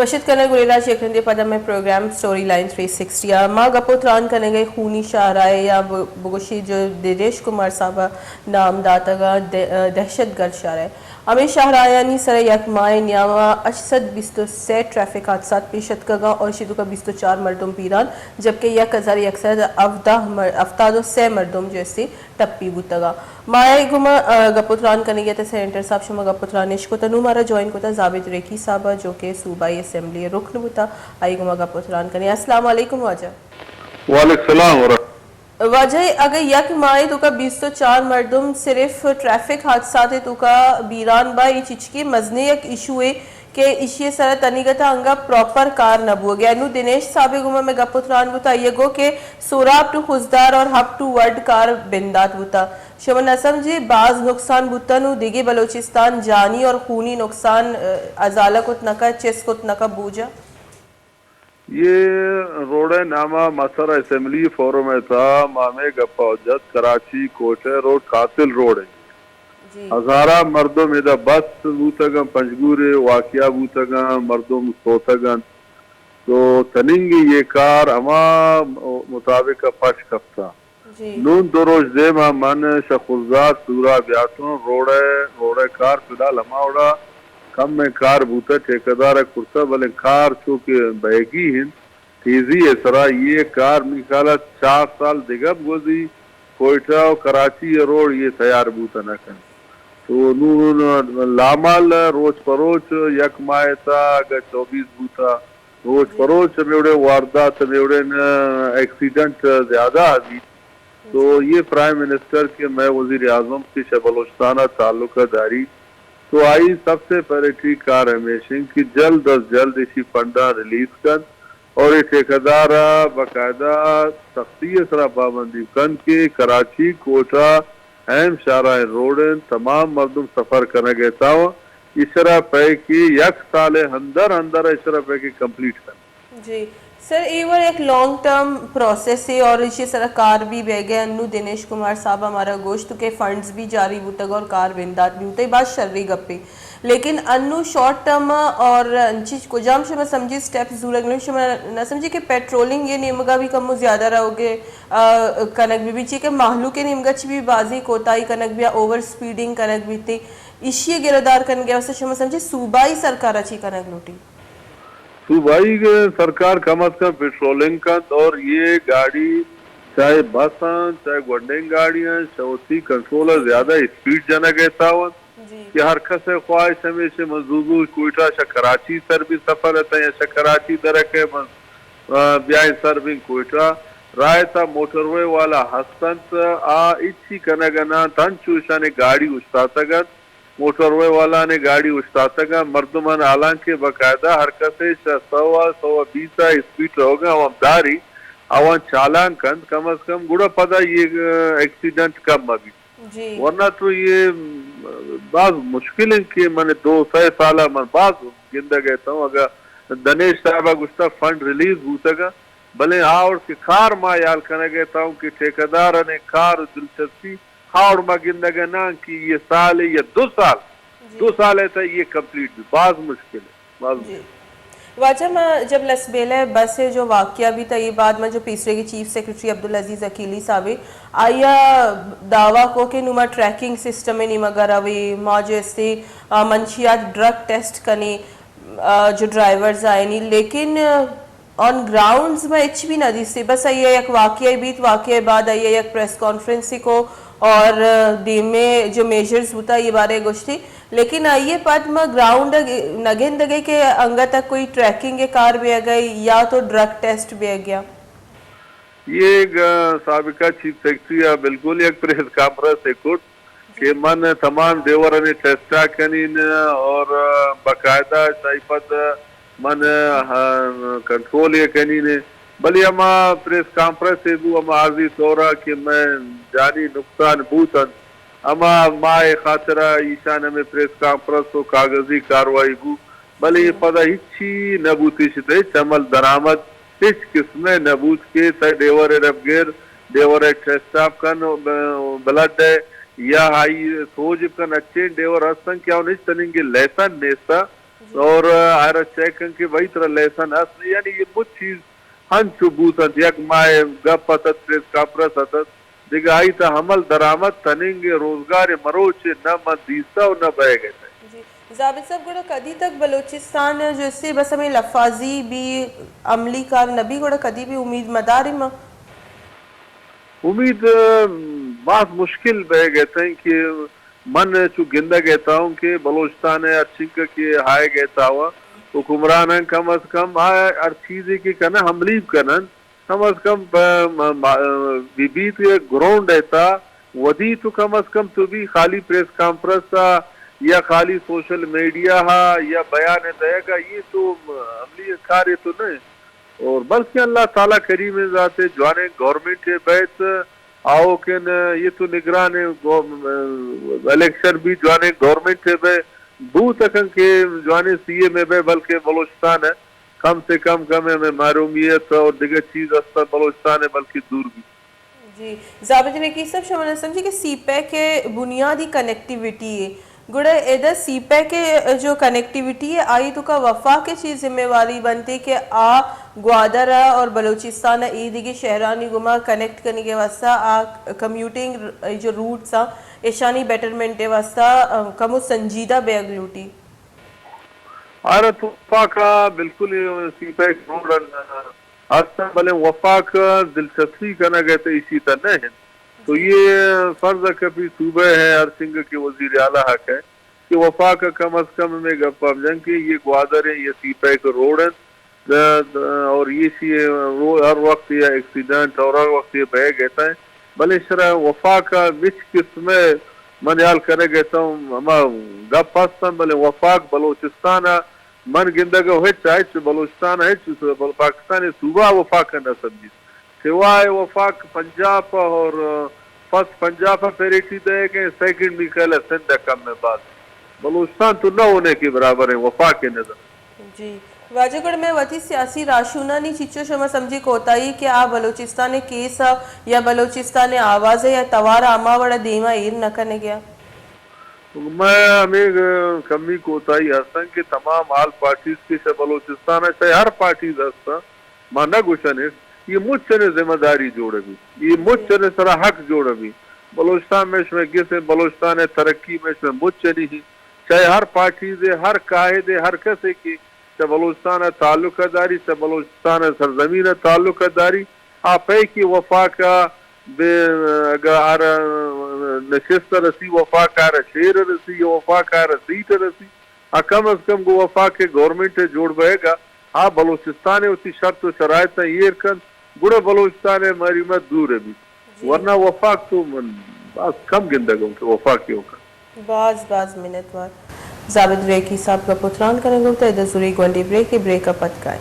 پشت کنگ گڑا چہ یک رندے پدا مئے programme story line three sixty ءَ ما گپ ءُ تران کنگ ءَ خونی شاہراہ ءَ یا ب-، بگوشی جو دنیش کمار صاحب ءَ نام داتگ ءَ دہ-، دہشت گرد شاہراہ ءَ۔ ہمے شاہراہانی سر ءَ یک ماہ ءِ نیام ءَ ہشت سد بیست ءُ سے ٹریفک حادثات پیش اتکگ ءَ اور ایشی توکا بیست ءُ چار مردم بیران، جبکہ یک ہزار یک سد ہفدہ مر-، ہفتاد ءُ سے مردم جو استی ٹپی بوتگ ءَ۔ ما اے گوما، ا، گپ ءُ تران کنگی ات سینیٹر صاحب، شما گپ ءُ تران اش کت ءَ نوں مارا جوائن کت ءَ زابد ریکی صاحب ءَ جو کہ صوبائی اسمبلی ءِ رکن بوتا، آئی گوما گپ ءُ تران کنیں۔ السلام علیکم واجہ۔ وعلیکم السلام ورحمۃ۔ واجہ، اگہ یک ماہ ءِ توکا بیست ءُ چار مردم صرف ٹریفک حادثات ءِ توکا بیران با، اے چچکے مزنیں یک ایشو ءِ کہ ایشی ءِ سرا تنیگت ءَ انگا پراپر کار نہ بوگ ءَ۔ انوں دنیش صاحب ءِ گوما مئے گپ ءُ تران بوتا، آئی ءَ گو کہ سوراب ٹو خضدار اور ہب ٹو ورڈ کار بندات بوتا۔ شما نہ سمجھے باز نقصان بوتا، نوں دگہ بلوچستان جانی اور خونی نقصان، ا، ازالہ کت نہ کا، چست کت نہ کا بوجا۔ یہ روڈ ءِ نام ءَ ما سر اسمبلی فورم ءِ تھا ما ہمے گپ ءَ جت، کراچی کوئٹہ روڈ قاتل روڈ ءِ۔ جی۔ ہزاراں مردم ادا بست بوتگ انت، پنجگور ءِ واقعہ بوتگ انت، مردم سوتگ انت۔ تو تننگے یہ کار ہما مطابق ءَ پش کپتا۔ جی۔ نون دو روچ دیما من شہ خضدار سوراب یاتون روڈ ءِ، روڈ ءِ کار فی الحال ہما وڑا کم ءَ کار بوتا، ٹھیکیدار ءَ کرتا، بلے کار چو کہ بئیگی انت، تیزی ءِ سرا یہ کار منی خیال ءَ چار سال دگہ بگوزی، کوئٹہ ءُ کراچی ءِ روڈ یہ تیار بوتا نہ کنت۔ تو نون لامال روچ پہ روچ یک ماہ ءِ تھا اگہ چوبیس بوتا، روچ پہ روچ ہمے وڑیں واردات، ہمے وڑیں، آ، ایکسیڈنٹ زیادہ بیت۔ تو یہ پرائم منسٹر کہ مئے وزیر اعظم کہ شہ بلوچستان ءَ تعلق داری، تو آئی سب سے پہلے ٹھیک کار ہمیش انت کہ جلد از جلد ایشی فنڈاں ریلیز کنت اور اے ٹھیکیدار ءَ باقاعدہ سختی ءِ سرا پابندی کنت کہ کراچی کوئٹہ اہم شاہراہیں روڈ انت، تمام مردم سفر کنگ ءِ تاوان، ایشرا پہ کہ یک سال ءِ اندر اندر ایشرا پہ کہ کمپلیٹ کنت۔ جی سر، اے وڑ یک لانگ ٹرم پروسیس ہے اور ایشی سرا کار بھی بیگ ءَ۔ انو دنیش کمار صاحب ہمارا گوشت کہ فنڈز بھی جاری بوتگ اور کار بندات بھی بوتگ، اے باز شری گپے۔ لیکن انو شارٹ ٹرم اور انچی کجام شما سمجھی سٹیپس زورگ نہ، شما نہ سمجھی کہ پیٹرولنگ یہ نیمگا بھی کمو زیادہ رہوگے، آ، کنگ بھی، بھی چی کہ مہلوک نیمگا چی بھی بازی کوتاہی کنگ بھی، اوور سپیڈنگ کنگ بھی تی، ایشی گرودار کنگے واسطے شما سمجھی صوبائی سرکار چی کنگ لوٹی؟ صوبائی سرکار کم از کم پیٹرولنگ کنت اور یہ گاڑی چاہے بس ہیں، چاہے گونڈیں گاڑی ہیں، شہ وتی کنٹرول ءَ زیادہ اسپیڈ جنگ ءِ تاوان جی۔ کہ ہر کس ءِ خواہش ہمیش انت من زو زو کوئٹہ شہ کراچی سر بی سفر اتاں یا شہ کراچی درکہ من، آ، بیائیں سر بیں کوئٹہ۔ راہ ءِ تھا موٹر وے والا ہست انت، آ ہچی کنگ ءَ نہ انت، انچوشانی گاڑی اوشتاتگ انت۔ موٹر وے والانی گاڑی اوشتاتگ انت، مردمان حالانکہ باقاعدہ ہر کسے شہ سو ءَ، سو ءُ بیست ءَ اسپیڈ روگ ءَ، عوام داری، آوان چالان کنت کم از کم، گڑا پدا یہ، آ، ایکسیڈنٹ کم مہ بیت۔ جی۔ ورنہ تو یہ، م، باز مشکل انت کہ من دو سئے سال ءَ من باز گندگ ءَ اتاں، اگاں دنیش صاحب ءَ گوشتہ فنڈ ریلیز بوتگ انت، بلے آ وڑ کہ کار ما ہیال کنگ ءَ اتاں کہ ٹھیکیدارانی کار ءُ دلچسپی ہاوڑ ما گندگ ءَ نہ انت کہ یہ سال یا دو سال، جی۔ دو سال ءِ تھا یہ کمپلیٹ بی، باز مشکل ہے، باز جی۔ مشکل۔ واجہ، ما جب لسبیلہ بس ءِ جو واقعہ بیتا، یہ بعد ما جو پیسرے کہ چیف سیکرٹری عبدالعزیز عقیلی صاحب ہے، آیا دعویٰ کو کہ نو ما ٹریکنگ سسٹم ءِ نیمگا روی، ما جو استے، آ، منشیات ڈرگ ٹیسٹ کنی، آ، جو ڈرائیورز آئینی، لیکن آن گراؤنڈز ما ہچ بھی نہ دیستی، بس آئی ءَ یک واقعہ بیت، واقعہ بعد آئی ءَ یک پریس کانفرنس کو اور دیمے جو میجرز بوتا یہ بارے گوشتی، لیکن آئی ءَ پد ما گراؤنڈ ءَ نہ گندگے کہ انگت ءَ کوئی ٹریکنگ کار بیگ ءَ یا تو ڈرگ ٹیسٹ بیگ ءَ۔ یہ گ-، سابقہ چیف سیکرٹری ءَ بالکل یک پریس کانفرنس ءَ کت کہ من تمام ڈیورانی ٹیسٹ ءَ کنین اور باقاعدہ شاہی پد من، ہاں، کنٹرول ءَ کنین، بلے ہما پریس کانفرنس ءَ بو، ہما عارضی طور ءَ کہ میں جانی نقصان بوت انت، ہما ما ءِ خاطر ءَ ایشان ہمے پریس کانفرنس ءُ کاغذی کاروائی بو، بلے اے پدا ہچی نہ بوت، ایشی تہ ہچ عمل درآمد ہچ قسم ءَ نہ بوت کہ تہ ڈیور ءِ ربگر، ڈیور ءِ ٹیسٹ اپ کن، ب-، بلڈ ءِ یا آئی سوج بکن، اچین ڈیور ہستن کہ آوان ہچ تننگے لائسنس نیستا۔ اور آئرا چیک کن کہ بھئی ترا لائسنس است، یعنی یہ مچ چیز ہنچو بوت انت، یک ماہ گپ اتت، پریس کانفرنس اتت، دگہ آئی تہ عمل درآمد تننگ روزگار مروچے نہ من دیستہ و نہ بئیگ ء اتہ۔ جی۔ زابر صاحب، گڑا کدی تک بلوچستان جو اسے بس ہمیں لفاظی بھی عملی کار نہ بھی، گڑا کدی بھی امید مداریں ما؟ امید، ام، باز مشکل بئیگ ء اتیں کہ من چو گندگ ء اتاؤں کہ بلوچستان ء ہر چنکہ کہ آیگ ء اتاوا حکمراناں کم از کم آ ہر چیزے کہ کنن عملی بکنن، کم از کم ب-، م-، م-، بہ بیت کہ گراؤنڈ ء تہا ودی تو کم از کم تو بھی خالی پریس کانفرنس ء یا خالی سوشل میڈیا ء یا بیان ء دئیگ ء یہ تو عملی کارے تو نہ۔ اور بلکہ اللہ تعالی کریم ء ذات ء جوانیں گورنمنٹ ء بیت، آؤکن یہ تو نگران گو-، الیکشن بھی جوانیں گورنمنٹ ء بے بوت کن کہ جوانیں سی ایم ء بے، بلکہ بلوچستان ء کم سے کم کم ء ہمیں محرومیت اور دگہ چیز است بلوچستان ء بلکہ دور بھی۔ جی، زابر رقیب صاحب، شما نہ سمجھی کہ سی پیک ء بنیادی کنیکٹیویٹی ہے، گڑا ادا سی پیک ء جو کنیکٹیویٹی ہے، آئی توکا وفاق ء چی ذمہ واری بنتے کہ آ گوادر ء اور بلوچستان ء اے دگہ شہرانی گوما کنیکٹ کنگ ء واسطہ آ کمیوٹنگ ر-، جو روٹس آں، ایشانی بیٹرمنٹ ء واسطہ، ا، کمو سنجیدہ بیگ لوٹی۔ آرت وفاق ء بالکل سی پیک روڈ ء ہستن، بلے وفاق دلچسپی کنگ ء تہ ایشی تہ نہ انت۔ تو یہ فرض کپی صوبہ ہے، ہر سنگ کے وزیر اعلیٰ حق ہے کہ وفاق کم از کم میں گپ ہم جن کہ یہ گوادر ہیں، یہ سی پیک روڈ ہیں، د-، د-، اور یہ سی رو-، ہر وقت یہ ایکسیڈنٹ اور ہر وقت یہ بہ گئے ہیں۔ بلے شرا وفاق مچ قسم من یال کرے گئے تو ہما گپ ہستن، بلے وفاق بلوچستان من گندگ ء ہچ، ہچ بلوچستان ء ہچ، بل-، پاکستان ء صوبہ ء وفاق ء نہ سمجھیت۔ سوائے وفاق پنجاب ء اور، آ، فرسٹ پنجاب ء پیریٹی دئیگ ء، سیکنڈ می خیال ء سندھ ء کم ء بعد۔ بلوچستان تو نہ ہونے کے برابر ہے وفاق ء نظر۔ جی۔ واجہ گڑ میں وتی سیاسی راہشونانی چیچو شما سمجھی کوتاہی کہ آ بلوچستان ء کیس ء یا بلوچستان ء آواز ء یا توار ء ہما وڑ ء دیما ایر نہ کنگ ء؟ مئے ہمے کمی کوتاہی ہستن کہ تمام آل پارٹیز کہ چہ بلوچستان ء چاہے ہر پارٹیز ہستن، ما نہ گوشن اے، یہ مچ چنے ذمہ داری جوڑ بی، یہ مچ چنے سرا حق جوڑ بی۔ بلوچستان میں شمے گس، بلوچستان ء ترقی میں شمے مچ چنی ہی، چاہے ہر پارٹیز ء، ہر قائد ء، ہر کس ء کہ چہ بلوچستان ء تعلق ء داری، چہ بلوچستان ء سرزمین ء تعلق ء داری، آ پیکی وفاق ء بہ، اگہ آرا نشست رسی، وفاق آرا چیر رسی، یا وفاق آرا سیٹ رسی، آ کم از کم گوں وفاق ء گورنمنٹ ء جوڑ بئیگ ء آ بلوچستان ء وتی شرط و شرائط ء ایر کنت، گڑا بلوچستان ء مریمت دور ء بیت۔ جی۔ ورنہ وفاق تو من باز کم گندگ ء کہ وفاق ء کنت۔ باز باز منتوار۔ زابد ریکی صاحب گپ و تران کنگ بوتہ، ادا زوری گونڈی بریکے، بریک ء پد کائیں۔